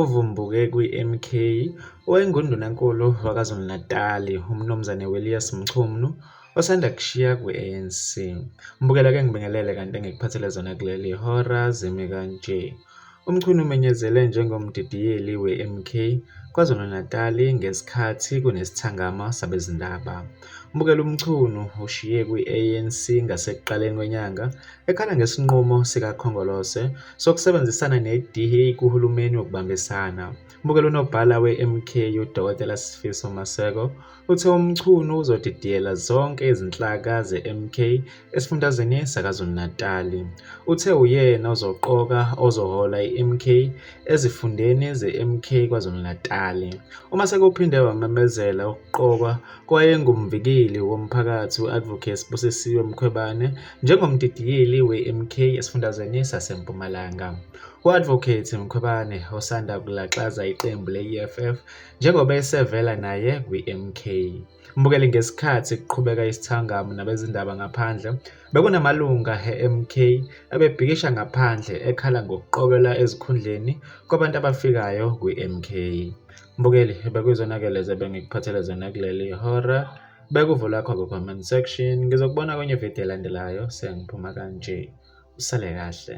Uvumbuke kwiMK owayenguNdunankulu waKwaZulu-Natali, uMnumzane Willies Mchunu, osanda kushiya kwi-ANC. Mbukela ke ngibingelele kanti engikuphathele zona kuleli hora zimi kanje. UMchunu umenyezele njengomdidiyeli we-MK KwaZulu-Natali ngesikhathi kunesithangama sabezindaba. Mbukela uMchunu ushiye kwi-ANC ngasekuqaleni kwenyanga ekhala ngesinqumo sikaKhongolose sokusebenzisana ne-DA kuhulumeni wokubambisana. Mbukela unobhala we-MK uDokotela Sifiso Maseko uthe uMchunu uzodidiyela zonke izinhlaka ze-MK esifundazweni saKwaZulu-Natali. Uthe uyena ozoqoka ozohola i-MK ezifundeni ze-MK KwaZulu-Natali. UMaseko uphinde wamemezela ukuqokwa kowayengumvikeli womphakathi u-Advocate Sibusisiwe Mkhwebane njengomdidiyeli we-MK esifundazweni saseMpumalanga. U-Advocate Mkhwebane osanda kulaxaza iqembu le-EFF njengoba esevela naye kwi-MK. Mbukeli ngesikhathi kuqhubeka isithangami nabezindaba ngaphandle, bekunamalunga e-MK abebhikisha ngaphandle ekhala ngokuqokelwa ezikhundleni kwabantu abafikayo kwi-MK. Mbukeli, bekuyizona-ke lezi ebengikuphathele zona kuleli hora. Beka uvo lwakho ku-comment section. Ngizokubona kwenye video elandelayo sengiphuma kanje. Usale kahle.